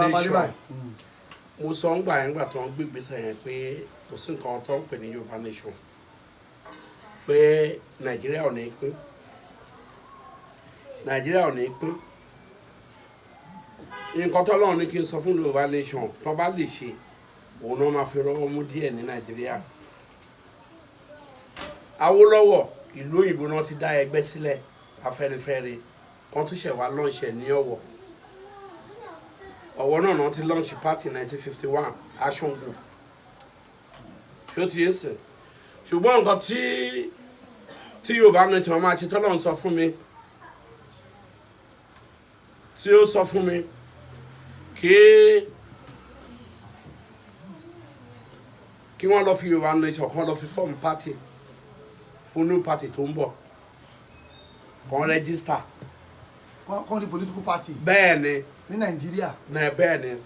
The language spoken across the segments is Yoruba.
la bá dé Nation. báyìí. Mo sọ ń gbà yẹn gbà tó ń gbé ìgbésẹ̀ yẹn pé kò sí nǹkan tó ń pè ní Yorùbá Nation, pé Nàìjíríà ò ní pín, Nàìjíríà ò ní pín. Nǹkan tó lọ́run ní kí n sọ fún Yorùbá Nation, tó bá lè ṣe, òun náà máa fi rọ́wọ́ mú díẹ̀ ní Nàìjíríà. Awólọ́wọ̀, ìlú òyìnbó náà ti dá ẹgbẹ́ sílẹ̀, Afẹ́nifẹ́re, kan tún ṣẹ̀ wá launch ẹ̀ ní Ọ̀wọ̀. Ọ̀wọ̀ náà náà ti launch party 1951, Action Group. Ṣé ó ti yé sìn? Ṣùgbọ́n nǹkan tí Yorùbá mi tí wọ́n máa ṣe, tọ́lọ́run sọ fún mi, tí ó sọ fún mi kí wọ́n lọ fi Yorùbá Nation kí wọ́n lọ fi form party fún new party tó ń bọ̀, kàn register. Kọ́ ní political party? Bẹ́ẹ̀ ni. Ní Nàìjíríà? Ní bẹ́ẹ̀ ni.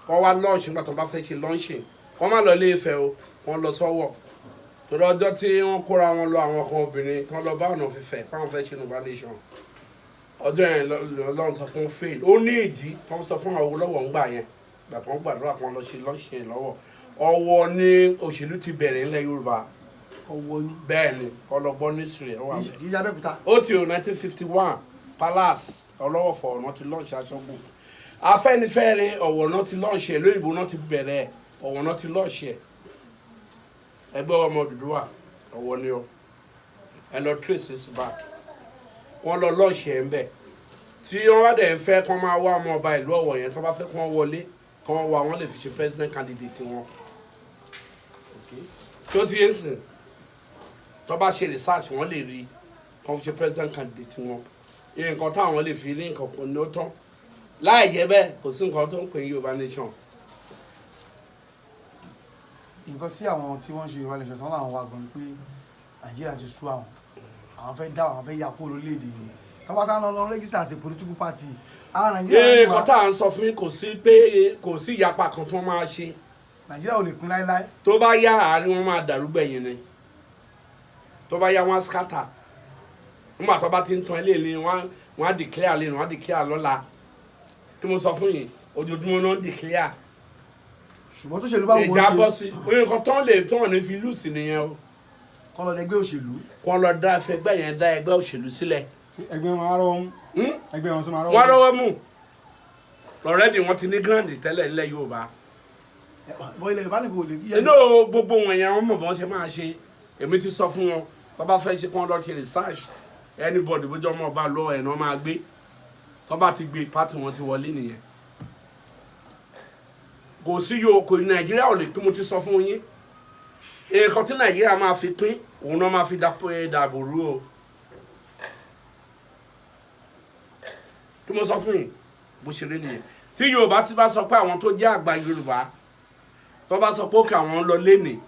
Kọ́ wá launch nígbà tó bá fẹ́ ṣe launching, kọ́ má lọ ilé Ifẹ̀ o, kọ́ lọ sọ́wọ́, torí ọjọ́ tí wọ́n kóra wọn lọ, àwọn kan obìnrin tí wọ́n lọ bá ọ̀nà fífẹ̀ káwọn fẹ́ ṣe Yorùbá Nation, ọjọ́ yẹn lọ́run sọ fún fail. Ó ní ìdí tó ń sọ fún àwọn Awólọ́wọ̀ ńgbà yẹn, gbà tó ń gbàdúrà kan lọ ṣe launching yẹn lọ́wọ́. Ọ̀wọ̀ ní òṣèlú ti bẹ̀rẹ̀ ńlẹ̀ Yorùbá. Ọ̀wọ̀ ni? Bẹ́ẹ̀ ni, ọlọ́gbọ́n ní sùúrù ẹ̀ wà bẹ́ẹ̀. Kì í ṣe Abẹ́òkúta? Ó ti o, 1951, Palace Ọlọ́wọ̀fọ̀ náà ti launch Action Group. Afẹ́nifẹ́re, Ọ̀wọ̀ náà ti launch ẹ̀, lóyìnbó náà ti bẹ̀rẹ̀ ẹ̀, Ọ̀wọ̀ náà ti launch ẹ̀. Ẹgbẹ́ ọmọ Odùduwà, Ọ̀wọ̀ ni o. Ẹ lọ trace this back. Wọ́n lọ launch ẹ̀ ń bẹ̀. Tí wọ́n bá dẹ̀ ń fẹ́ kán máa wá ọmọ ọba ìlú Ọ̀wọ̀ yẹn, tó bá fẹ́ kán wọlé, kán wá, wọ́n lè fi ṣe president candidate wọn. Tó ti yé sìn, tó bá ṣe research, wọ́n lè rí kán fi ṣe president candidate wọn. Nǹkan táwọn lè fi ní nǹkan kan ní ó tán. Láì jẹ́ bẹ́ẹ̀, kò sí nǹkan tó ń pè ní Yorùbá Nation. Nǹkan tí àwọn tí wọ́n ń ṣe Yorùbá Nation tán láwọn wá gan ni pé Nàìjíríà ti sú àwọn, àwọn fẹ́ dá, àwọn fẹ́ yà kó lórílẹ̀‐èdè yìí. Tọ́ba tá lọ register as a political party ara Nàìjíríà Ee, ní nǹkan tá à ń sọ fún yín, kò sí pé kò sí ìyapa kan tó máa ṣe. Nàìjíríà ò lè pín láéláé. Tó bá yá, àárín wọn máa dàrú gbẹ̀yìn ni. Tó bá yá, wọn á scatter. Nígbà tó bá ti ń tan ilé ní wọn, wọn á declare lẹ́nu, wọn á declare lọ́la. Tí mo sọ fún yín, ojoojúmọ́ náà ń declare. Ṣùgbọ́n tó ṣèlú bá wọ́n Ìjà bọ́ ṣe sí oye, nǹkan tán lè tán ní fi lose nìyẹn o. Kọ́ lọ ẹgbẹ́ òṣèlú. Kọ́ lọ dá ẹgbẹ́ yẹn, dá ẹgbẹ́ òṣèlú sílẹ̀. Ẹgbẹ́ wọn á rọwọ́ mú? Hmm? Ẹgbẹ́ wọn sọ máa rọwọ́ Wọ́n mú? rọwọ́ mú. Already wọ́n ti ní grand tẹ́lẹ̀ nílẹ̀ Yorùbá. Bọ́ ilẹ̀ Yorùbá nìkan ò lè Inú gbogbo wọn yẹn, wọ́n mọ̀ bọ́n ṣe máa ṣe. Èmi ti sọ fún wọn, tó bá fẹ́ ṣe, kí wọ́n lọ ṣe research. Anybody bójú ọmọ ọba lọ ẹ̀ náà máa gbé. Tó bá ti gbé, party wọn ti wọlé nìyẹn. Kò sí yóò kò, Nàìjíríà ò lè pín. Mo ti sọ fún yín, nǹkan tí Nàìjíríà máa fi pín, òun náà máa fi dàbò rú o. Kí mo sọ fún yín, bó ṣe rí nìyẹn. Tí Yorùbá ti bá sọ pé àwọn tó jẹ́ àgbà Yorùbá, tó bá sọ pé òkè àwọn ń lọ lénìí,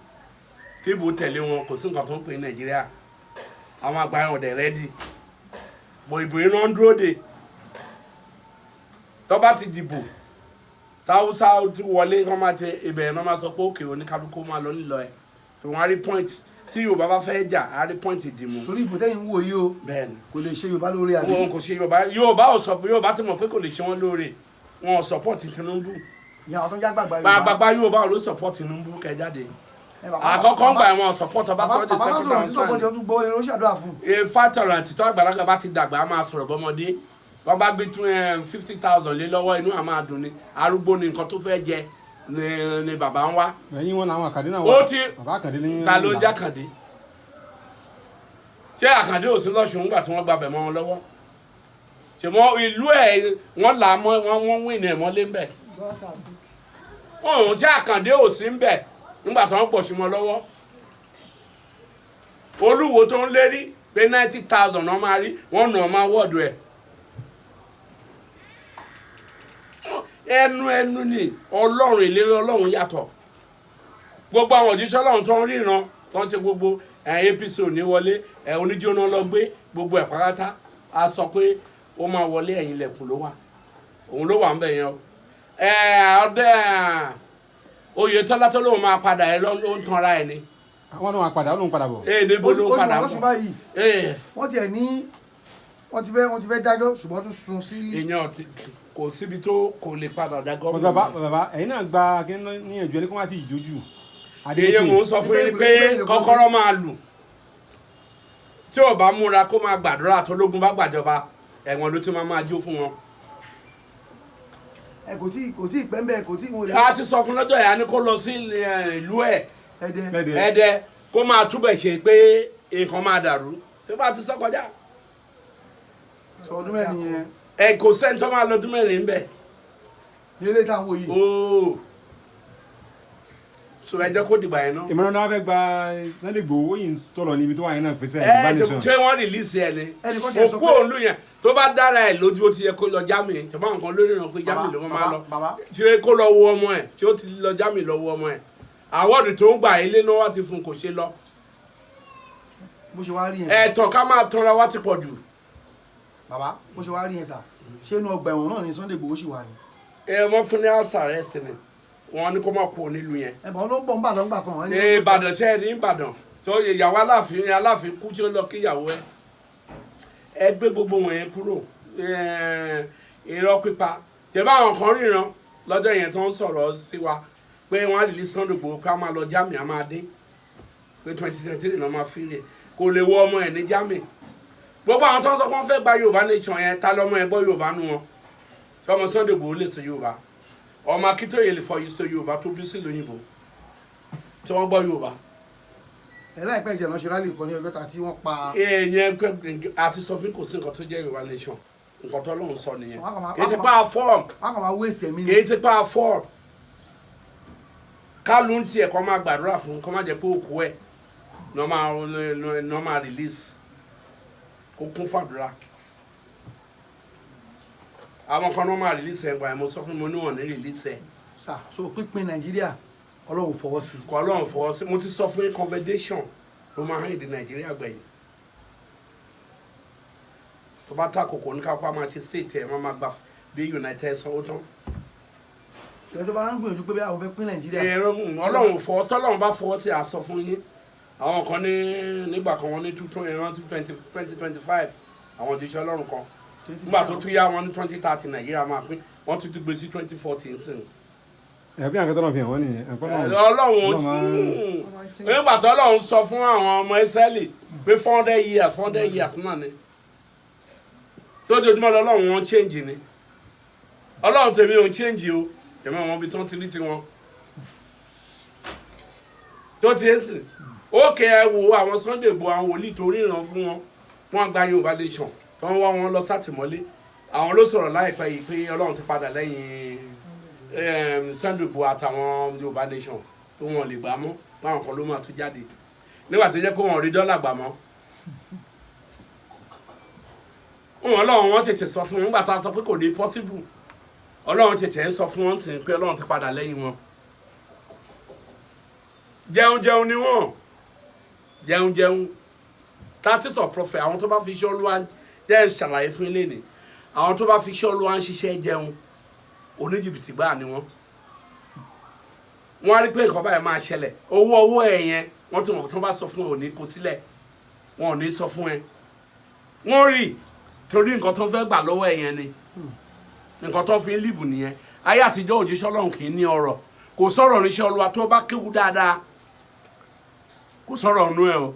tí ìbò tẹ̀lé wọn, kò sí nǹkan tó ń pè ní Nàìjíríà. Àwọn àgbà yẹn ò dẹ̀ ready bọ̀. Ìbò yẹn náà ń dúró de. Tó bá ti dìbò, táwùsá ti wọlé, wọ́n máa ti ibẹ̀ yẹn náà máa sọ pé òkè, oníkálukú máa lọ nílọ ẹ̀. Tó wọ́n á rí point tí Yorùbá bá fẹ́ jà, á rí point dìmú. Torí ìbò tẹ́yìn ń wò yìí o, Bẹ́ẹ̀ ni. kò lè ṣe Yorùbá lórí, àbí? Wọn kò ṣe Yorùbá. Yorùbá ò sọ pé, Yorùbá ti mọ̀ pé kò lè ṣe wọ́n lóore. Wọn ò support Tinubu. Ìyá àwọn tó ń já gbàgbà Yorùbá. Gbàgbà Yorùbá ò ló support Tinubu kẹ jáde. Ẹ, bàbá- Àkọ́kọ́ ń gbà wọn support Ọbásanjọ́. Bàbá Second sọ̀rọ̀ sí sọ̀kọ́ tí time ó tún gbọ́ lé ló ṣàdúrà fún. Fátọ̀rántì tó àgbàlagbà bá ti dàgbà, á máa sọ̀rọ̀ bọ́mọdé. Wọ́n bá gbé tún 50,000 lé lọ́wọ́, inú àmà dùn ni. Arúgbó ni, nǹkan tó fẹ́ jẹ ni bàbá ń wá. Ẹ̀yìn wọn làwọn Àkàndé náà Ó wà. ti Bàbá Àkàndé ní Ta ló ń jẹ́ Àkàndé? Ṣé Àkàndé ò sí lọ́sùn ńgbà tí wọ́n gbàbẹ̀ mọ́ wọn lọ́wọ́? Ṣùgbọ́n ìlú ẹ̀ wọ́n là á mọ́ wọ́n, wọ́n wìn ní ẹ̀ mọ́lé ń bẹ̀. Ọ̀hún, ṣé Àkàndé ò sí ń bẹ̀ nígbà tí wọ́n pọ̀ sí wọn lọ́wọ́? Olúwo tó ń lérí pé 90,000 náà máa rí, wọ́n nà ọ́ máa wọ́ọ̀dù ẹ̀. Ẹnu ẹnu ni Ọlọ́run, ìlérí Ọlọ́run yàtọ̀. Gbogbo àwọn òjíṣẹ́ Ọlọ́run tó ń ríran, tó ń ṣe gbogbo ẹ̀, APC ò ní wọlé ẹ̀, oníjóná lọ gbé gbogbo ẹ̀ pátá. A sọ pé ó máa wọlé, ẹ̀yìn ilẹ̀kùn ló wà, òun ló wà ń bẹ̀ yẹn o. Ẹ̀ ọdẹ Oyètọ́lá tó lóun máa padà ẹ ló ń tanra ẹ ni. Àwọn náà wà padà, ó lóun padà bọ̀. Ee, níbo Ó ti ló ń ó ti padà wà lọ́sùn bọ̀? báyìí. Ee. Wọ́n tiẹ̀ ní Wọ́n ti fẹ́ dájọ́, ṣùgbọ́n tún sún sí. Èèyàn ti kò síbi tó kò lè padà dá Bàbá, gómìnà. bàbá, ẹ̀yin náà gba kí ní ẹ̀jọ́ ní kó má ti ìjójú. Èyí mò ń sọ fún yín ni pé kọ́kọ́rọ́ máa lù. Tí ò bá múra kó máa gbàdúrà, tó lógun bá gbàjọba, ẹ̀wọ̀n ló ti máa máa jó fún wọn. Ẹ kò tí ì pẹ́ ń bẹ́ẹ̀, kò tí mo lè. A ti sọ fún lọ́jọ́ yẹn, a ní kó lọ sí ìlú ẹ̀. Ẹ̀dẹ̀. Lẹ́dẹ̀. Ẹ̀dẹ̀, kó máa túbẹ̀ ṣe pé nǹkan máa dàrú tí ó bá ti sọ kọjá. Sọ ọdún 4 yẹn. Ẹ kò sẹ́ni tó máa lọ́dún 4 ńbẹ̀. Ní ilé táwọn wò yìí. Ooo, so ẹ jẹ́ kó dìgbà yẹn náà. Ìmọ̀ràn náà fẹ́ gba Sunday Igboho yìí ń sọ̀rọ̀ níbi tó wà yẹn náà pèsè Ẹ Yorùbá nation. ṣé wọ́n release ẹ ni? Ẹnìkan tiẹ̀ sọ Òkú pé- òun lù yẹn, tó bá dára ẹ lójú, ó ti yẹ kó lọ Germany. Tó bá nǹkan lórí ìràn pé Germany ló máa lọ. Bàbá. Tí ó kó lọ wo ọmọ ẹ, tí ó ti lọ Germany lọ wo ọmọ ẹ, àwọ̀dù tó ń gbà, ilé náà wá ti fún, kò ṣe lọ. Bó ṣe wá rí yẹn. Ẹ̀tàn ká máa tọra wá ti pọ̀ jù. Bàbá, bó ṣe wá rí yẹn sà, ṣé inú ọgbà ẹ̀wọ̀n náà ni Sunday Igboho ṣì wà ní? Ẹ wọ́n fún ní house arrest ni, wọ́n ní kó má kú onílù yẹn. Ẹ̀bọ̀n ló ń bọ̀ ń bàdàn gbà kan. Wọ́n ní- Ní Ìbàdàn, ṣe é ní Ìbàdàn tó ìyàwó Aláàfin, Aláàfin kú, tí ó lọ kí ìyàwó ẹ. Ẹ gbé gbogbo wọn yẹn kúrò. Irọ́ pípa tẹ̀bá àwọn kan ríran lọ́jọ́ yẹn tó ń sọ̀rọ̀ sí wa pé wọ́n á lè Sunday Igboho pé a máa lọ Germany, a máa dé pé 2023 náà máa fi rè, kò lè wọ ọmọ ẹ̀ ní Germany. Gbogbo àwọn tó ń sọ pé wọ́n fẹ́ gba Yorùbá nation yẹn, ta lọ́mọ ẹ gbọ́ Yorùbá nu wọn? Tí ọmọ Sunday Igboho lè sọ Yorùbá? Ọmọ Akíntóyè lè fọ sọ Yorùbá tó bí sí lóyìnbó tí wọ́n gbọ́ Yorùbá? Ẹ láìpẹ́ ìṣẹ̀lẹ̀ náà ṣe rally kan ní Ọjọ́ta tí wọ́n pa. Èèyàn àti sọ fún, kò sí nǹkan tó jẹ́ Yorùbá nation. Nǹkan tó lóun sọ nìyẹn. Wọ́n kàn máa- Kì í ti pa form. Wọ́n kàn máa waste ẹ̀mí ni. Kì í ti pa form. Kálu ń tiẹ̀ kọ́ máa gbàdúrà fún, kọ́ máa jẹ́ pé òkú ẹ̀ ní wọ́n máa release, kó kún fàdúrà. Àwọn kan náà máa release ẹ̀ gbà ẹ̀. Mo sọ fún mi, níwọ̀n ní release ẹ̀. Sà, so pínpín Nàìjíríà, Ọlọ́run fọwọ́ sí? Kọ́ Ọlọ́run fọwọ́ sí. Mo ti sọ fún yín, confederation ló máa hàn ìdí Nàìjíríà gbẹ̀yìn. Tó bá ta kòkó ní kápá máa ṣe state ẹ̀, máa gba bí United sanwó tán. Ìyẹn tó bá ń gbìyànjú pé bí àwọn fẹ́ pín Nàìjíríà. Èrò Ọlọ́run fọwọ́ sí. Ọlọ́run bá fọwọ́ sí, àsọ fún yín. Àwọn kan ní nígbà kan, wọ́n ní two twenty 2025, àwọn òjíṣẹ́ Ọlọ́run kan. Nígbà tó tún yá, wọn ní 2030 Nàìjíríà máa pín. Wọ́n tún ti gbé sí 2040 nsìn. Ẹ̀ bí àkẹ́tọ́ náà fi hàn wọ́n nìyẹn. Ẹ̀kọ́ náà- Ọlọ́run Ọlọ́run máa ń- nígbà tó Ọlọ́run sọ fún àwọn ọmọ Ísírẹ́lì pé 400 years, 400 years náà ni, tójoojúmọ́ lọ́lọ́run wọn change ni. Ọlọ́run tèmi ò ń change o. Tèmi àwọn ibi tó ń ti rí tiwọn tó ti ń sìn ókè. Ẹ wo àwọn Sunday Igboho, àwọn wòlíì tó ríran fún wọn, wọn gba Yorùbá nation, tó ń wá wọn lọ sátìmọ́lé. Àwọn ló sọ̀rọ̀ láìpẹ́ yìí pé Ọlọ́run ti padà lẹ́yìn Sunday Igboho àtàwọn Yorùbá nation, tó wọn lè gbà mọ́, báwọn kan ló máa tún jáde nígbà tó jẹ́ pé wọn ò rí dọ́là gbà mọ́ wọn. Ọlọ́run wọn tètè sọ fún wọn nígbà tó a sọ pé kò ní possible. Ọlọ́run tètè ń sọ fún wọn sí pé Ọlọ́run ti padà lẹ́yìn wọn. Jẹun jẹun ni wọn, jẹun jẹun, tactics of prophet. Àwọn tó bá fi iṣẹ́ Olúwa jẹ́ ń ṣàlàyé fún ilé ni, àwọn tó bá fi iṣẹ́ Olúwa ń ṣiṣẹ́ jẹun, oníjìbìtì gbáà ni wọ́n. Wọ́n á rí pé nǹkan báyìí máa ṣẹlẹ̀, owó owó ẹ̀ yẹn, wọ́n ti mọ̀ tó bá sọ fún ẹ, ò ní kó sílẹ̀, wọn ò ní sọ fún ẹ. Wọ́n rí torí nǹkan tó fẹ́ gbà lọ́wọ́ ẹ̀ yẹn ni nǹkan tó fi ń líbù nìyẹn. Ayé àtijọ́, òjíṣẹ́ Ọlọ́run kì í ní ọrọ̀. Kò sọ̀rọ̀ níṣẹ́ Olúwa. Tó bá kéwu dáadáa, kò sọ̀rọ̀ ọ̀nù ẹ̀ o,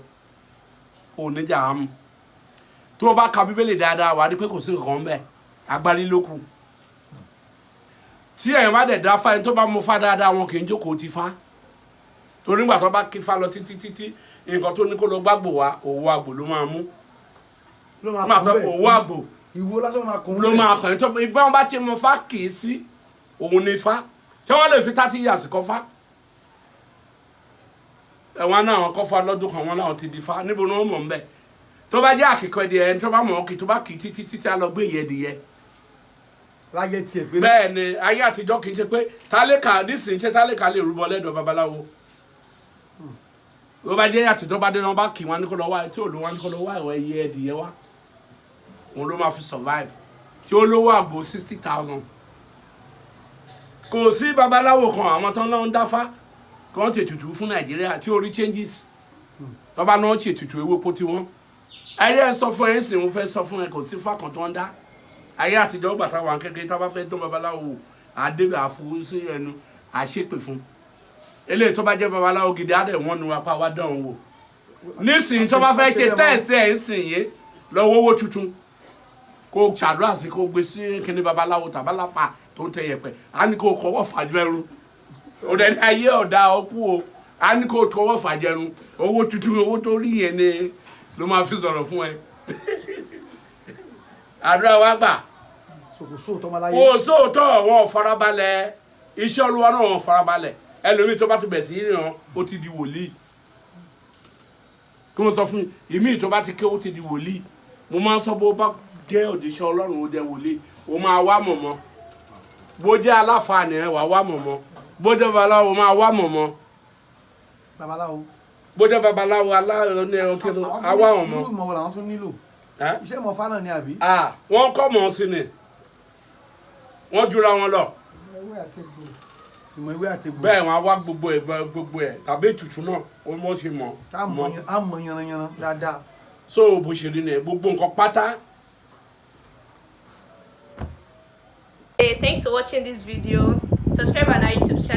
ò ní jà á mu. Tó bá ka Bíbélì dáadáa, wà á rí pé kò sí nǹkan bẹ́ẹ̀, agbárí ló kù. Tí èèyàn bá dẹ̀ dá fá, ẹni tó bá mú fá dáadáa, wọn kì í jókòó ti fá, torí nígbà tó bá kí fá lọ títí títí, nǹkan tó ní kó lọ gbàgbò wá, òwò àgbò ló máa mú. Ló máa Nígbà kún tó bẹ́ẹ̀. Òwò àgbò Ìwo lásán máa kún. Ló máa kàn. Tó ìgbà wọn bá ti mú fá, kì í sí òun ní fá. Ṣé wọ́n lè fi 30 years kọ́ fá? Ẹ̀wọ̀n náà, àwọn kọ́ fá lọ́dún kan, wọn náà ti di fá. Níbo ni wọ́n mọ̀ ń bẹ̀? Tó bá jẹ́ àkìkọ́ ẹ̀dìyẹ, ẹni tó bá mọ̀ ọ́ kì, tó bá kì í títí títí, á lọ gbé ìyẹ́ ẹ̀dìyẹ. Láyé tiẹ̀ pé. Bẹ́ẹ̀ ni, ayé àtijọ́, kì í ṣe pé tálíkà nísìnyí, ṣé tálíkà lè rúbọ lẹ́dọ̀ babaláwo? Ló bá jẹ́ àtijọ́, bá dé náà, bá kì wọn ní kó lọ wá tí òòlù wọn ní kó lọ wá ìwọ ẹyẹ ẹdìyẹ wá, òun ló máa fi survive. Tí ó lówó àgbo 60,000, kò sí babaláwo kan, àwọn tó ń lọ ń dáfá kí wọ́n tètùtù fún Nàìjíríà tí ó rí changes. Tọ́ba náà ṣètùtù ewé pọ́ tí wọ́n Ayé ẹ sọ fún ẹ ń sìn, mo fẹ́ sọ fún ẹ, kò sí fákan tó ń dá. Ayé àtijọ́ gbà táwọn kékeré, tá a bá fẹ́ dán babaláwo wò, àdébẹ̀ àfọwọ́ sí ẹnu, àṣepè fún eléyìí. Tó bá jẹ́ babaláwo gidi, á dẹ̀ wọ́n nu apá wa dán òun wò. Nísìnyí, tó bá fẹ́ ṣe test ẹ̀ ń sìn yé, lọ́wọ́ owó tuntun, kó ṣàdúrà sí, kó gbé sí kíní babaláwo tàbálàfà tó ń tẹ yẹpẹ, á ní kó kọ́wọ́ fàjẹrun. Òdẹ ní ayé ọ̀dà ọkú o. Á ní kó kọ́wọ́ fàjẹrun owó tuntun. Owó tó rí yẹn ni ló máa fi sọ̀rọ̀ fún ẹ. Àdúrà wa gbà. So kò sóòótọ́ máa láyé. Kò sóòótọ́. Wọn ò farabalẹ̀ iṣẹ́ Olúwa náà, wọn ò farabalẹ̀. Ẹlòmíì tó bá ti bẹ̀ sí ríran, ó ti di wòlíì. Kí wọ́n sọ fún ìmíì tó bá ti ké, ó ti di wòlíì. Mo máa ń sọ, bó bá jẹ́ òjíṣẹ́ Ọlọ́run, ó jẹ́ wòlíì, ó máa wá mọ̀mọ́. Bó jẹ́ aláfààní ẹ̀, wà wá mọ̀mọ́. Bó jẹ́ babaláwo, máa wá mọ̀mọ́. Babaláwo. Bó jẹ́ babaláwo aláàrọ̀ ní ẹ̀rọ kí ló á wá mọ̀mọ́. Irú ìmọ̀ wo làwọn tún nílò? Ẹ́? Iṣẹ́ ìmọ̀ fánà ni àbí? Ah, wọ́n kọ́ mọ̀ sí ni, wọ́n jura wọn lọ. Ewé àti egbò. Ìmọ̀ ewé àtegbò. Bẹ́ẹ̀, wọ́n á wá gbogbo ẹ̀, gbogbo ẹ̀ tàbí ètùtù náà, ó mọ̀ ṣe mọ̀. Tá a mọ̀ á mọ̀ yanranyanran dáadáa. So bó ṣe rí ni gbogbo nǹkan pátá. Hey, thanks for watching this video. Subscribe on our YouTube channel.